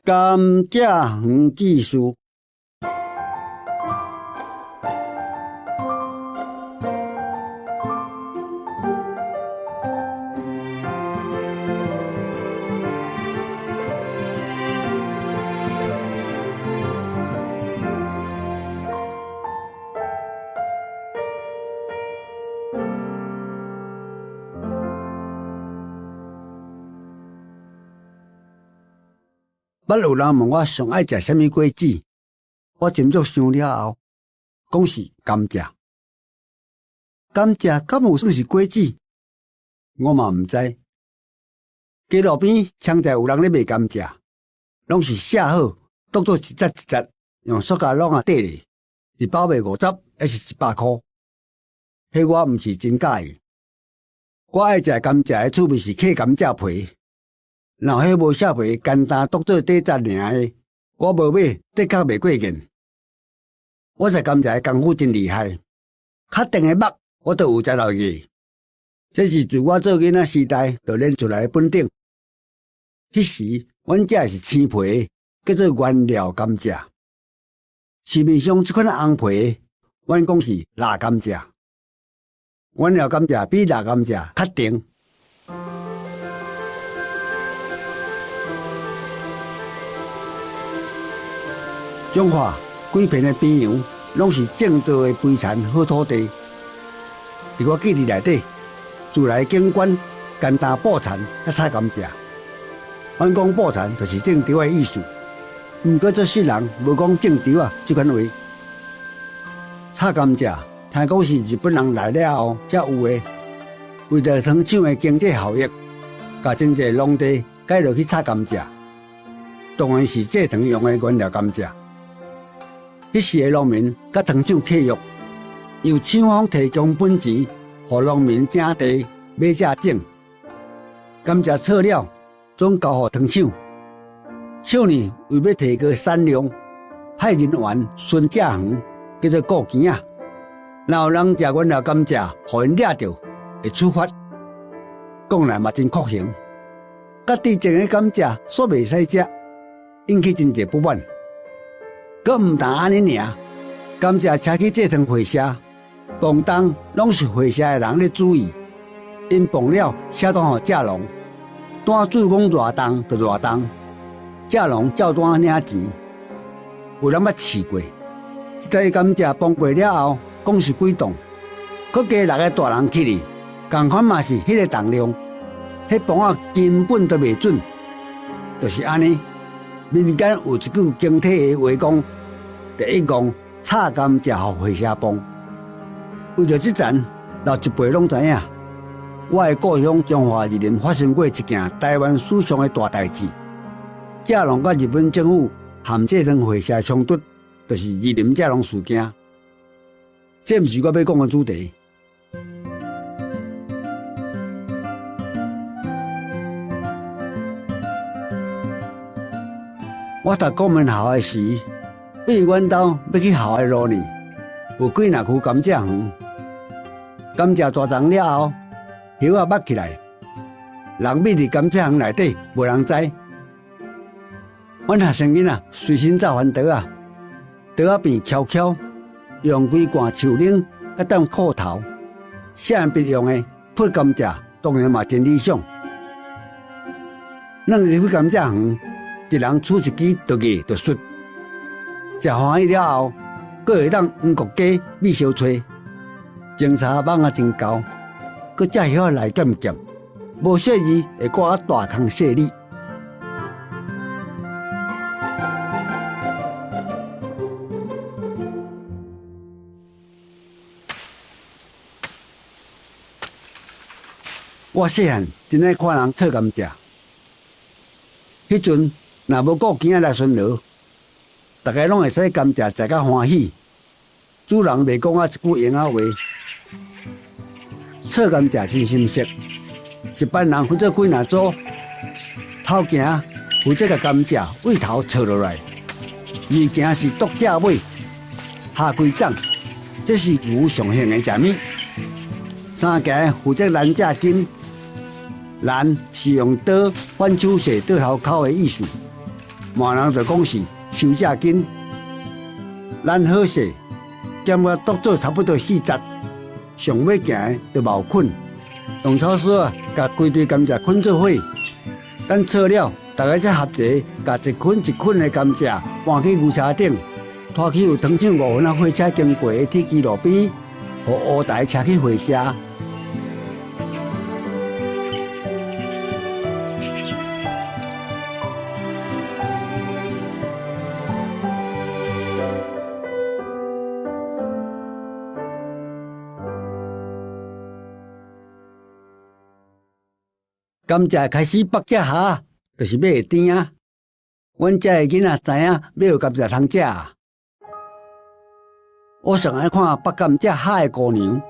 甘蔗園記事。捌有人問我上愛食啥物果子，我斟酌想了後，講是甘蔗。甘蔗敢有算是果子？我嘛毋知。街路邊常在有人咧賣甘蔗，攏是削好，當做一節一節，用塑膠籠仔袋咧，一包賣50，抑是100箍。彼我毋是真佮意。我愛食甘蔗的趣味是囥甘蔗皮。若彼無削皮，簡單當做底節爾的，我無買，的確袂過癮。我食甘蔗的功夫真厲害，較甜的肉我都有食落去。這是自我做囡仔時代就練出來的本領。彼時，阮食的是青皮，叫做原料甘蔗。市面上這款紅皮，阮講是辣甘蔗。原料甘蔗比辣甘蔗較甜。彰化規片的邊洋攏是種作的肥田好土地。佇我記憶內底，自然景觀簡單布田佮採甘蔗。阮講布田就是種稻的意思，毋過做世人無講種稻仔這款話。採甘蔗聽講是日本人來了後才有的，為著糖廠的經濟效益，共真濟農地改落去採甘蔗，當然是製糖用的原料甘蔗。彼時的農民佮糖廠契約，由廠方提供本錢，予農民整地買蔗種，甘蔗採了總交予糖廠。廠呢為欲提高產量，派人員巡蔗園，叫做顧墘仔。若有人食原料甘蔗，予𪜶掠著，會處罰。講來嘛真酷刑，家己種的甘蔗煞袂使食，引起真濟不滿。閣毋但按呢爾，甘蔗車去製糖會社，磅重攏是會社的人咧主意，𪜶磅了寫單予蔗農，單注講偌重就偌重，蔗農照單領錢。有人捌試過，一袋甘蔗磅過了後，講是幾磅，閣加六個大人去哩，仝款嘛是彼個重量，彼磅仔根本就袂準，就是按呢。民間有一句經典的話講：第一戇插甘蔗予會社磅。為著這層，老一輩攏知影，我的故鄉彰化二林發生過一件台灣史上的大代誌。蔗農佮日本政府和製糖會社衝突，就是二林蔗農事件。這毋是我欲講的主題。我讀國民校的時，對阮兜欲去學校的路呢，有幾若區甘蔗園。甘蔗大欉了後，葉仔捌起來，人覕佇甘蔗園內底，無人知。阮學生囡仔隨身走番刀仔，刀仔柄翹翹，用規罐樹奶佮當褲頭，啥筆用的潑甘蔗，當然嘛真理想。咱入去甘蔗園，一人取一支就硬就媠，食歡喜了後，閣會當黃國雞米燒炊，偵查網仔真厚，閣借葉仔來減減，無細膩會掛大空細膩。我細漢真愛看人採甘蔗，彼陣若無顧墘仔來巡邏，逐家攏會使甘蔗食甲歡喜。主人袂講我一句閒仔話，採甘蔗真心適，一班人分做幾若組，頭行負責共甘蔗對頭採落來，二行是剁蔗尾、下規欉，這是牛上興的食物。三行負責攔蔗根，攔是用刀反手踅倒頭口的意思。滿人就講是收蔗緊。咱好勢，減甲獨做差不多四節，上尾行的就無睏。用草索仔，共規堆甘蔗捆做伙，等搓了，大家才合齊，共一捆一捆的甘蔗搬去牛車頂，拖去有糖廠5分仔火車經過的鐵支路邊，予烏台車去會社。甘蔗開始縛蔗箬，就是欲會甜啊！阮遮的囡仔知影欲有甘蔗通食。我上愛看縛甘蔗箬的姑娘，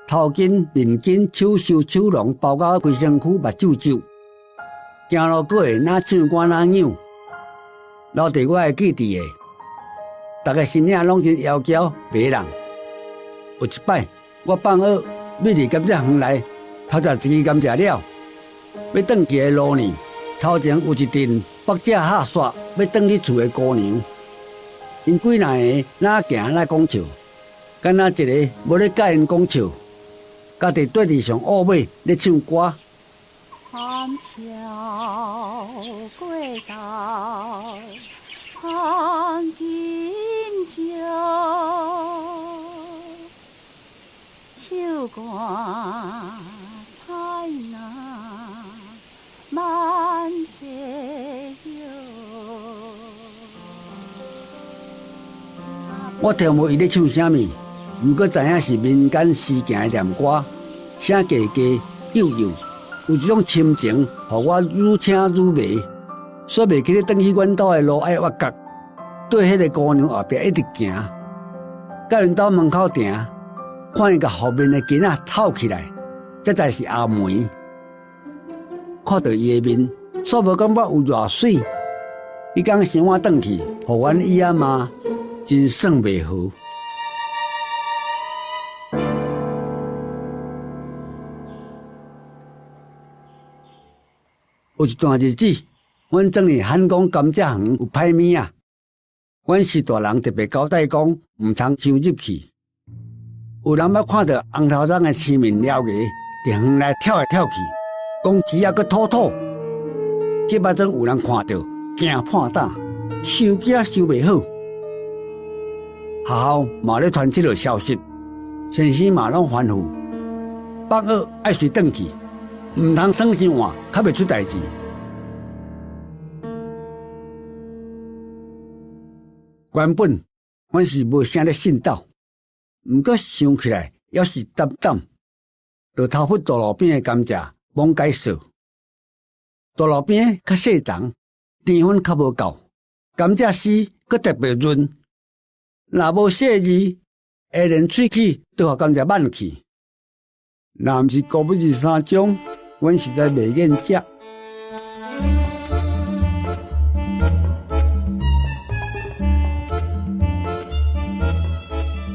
頭巾、面巾、手袖、手籠包甲規身軀，目睭皺，行路閣會若唱歌若扭，留佇我的記佇的。逐个身影攏真窈窕迷人。有一擺，我放學欲佇甘蔗園內偷食一支甘蔗了。欲轉去的路呢，頭前有一陣縛蔗箬煞欲轉去厝的姑娘，𪜶幾若个若行若講笑，敢若一个無咧佮𪜶講笑，家己綴佇上烏尾咧唱歌。盼橋過道，盼金石，手掛菜籃滿地葉。我聽無伊咧唱啥物，毋過知影是民間時行的念歌，聲低低幼幼，有一種深情，予我愈聽愈迷，煞袂記得轉去阮兜的路愛越角，對彼个姑娘後壁一直行，到𪜶兜門口埕，看伊共後面的囡仔透起來，才知是阿梅。看著伊的面，煞無感覺有偌媠。彼工傷晚轉去，予阮姨仔媽真算袂好。有一段日子，阮轉去喊講甘蔗園有歹物仔，阮序大人特別交代講，毋通傷入去。有人捌看著紅頭鬃的青面獠牙，佇園內跳來跳去，講舌仔閣吐吐。這擺陣有人看著，驚破膽，收驚收袂好。學校嘛咧傳這个消息，先生嘛攏吩咐，放學愛隨轉去，毋通耍傷晚，較袂出代誌。原本阮是無啥咧信道，毋過想起來猶是膽膽，就偷拂大路邊的甘蔗罔該掃。大路邊較細叢，甜分較無夠，甘蔗絲閣特別潤。若無細膩，會連喙齒都予甘蔗挽去。若毋是孤本二三種，阮實在袂願食。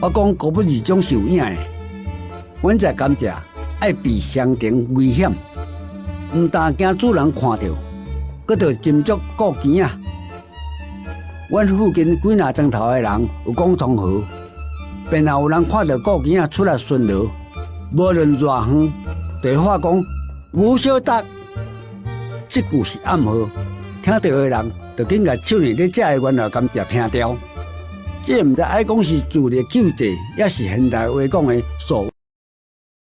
我講孤本二種是有影的，阮食甘蔗愛避雙重危險，毋但驚主人看著，閣著斟酌顧墘仔。阮附近幾若莊頭的人有講通好，便若有人看著顧墘仔出來巡邏，無論偌遠，就會喊講吳小達。這句是暗號，聽著的人就緊共手裡咧食的原料甘蔗拚掉。這毋知愛講是自力救濟，抑是現代話講的所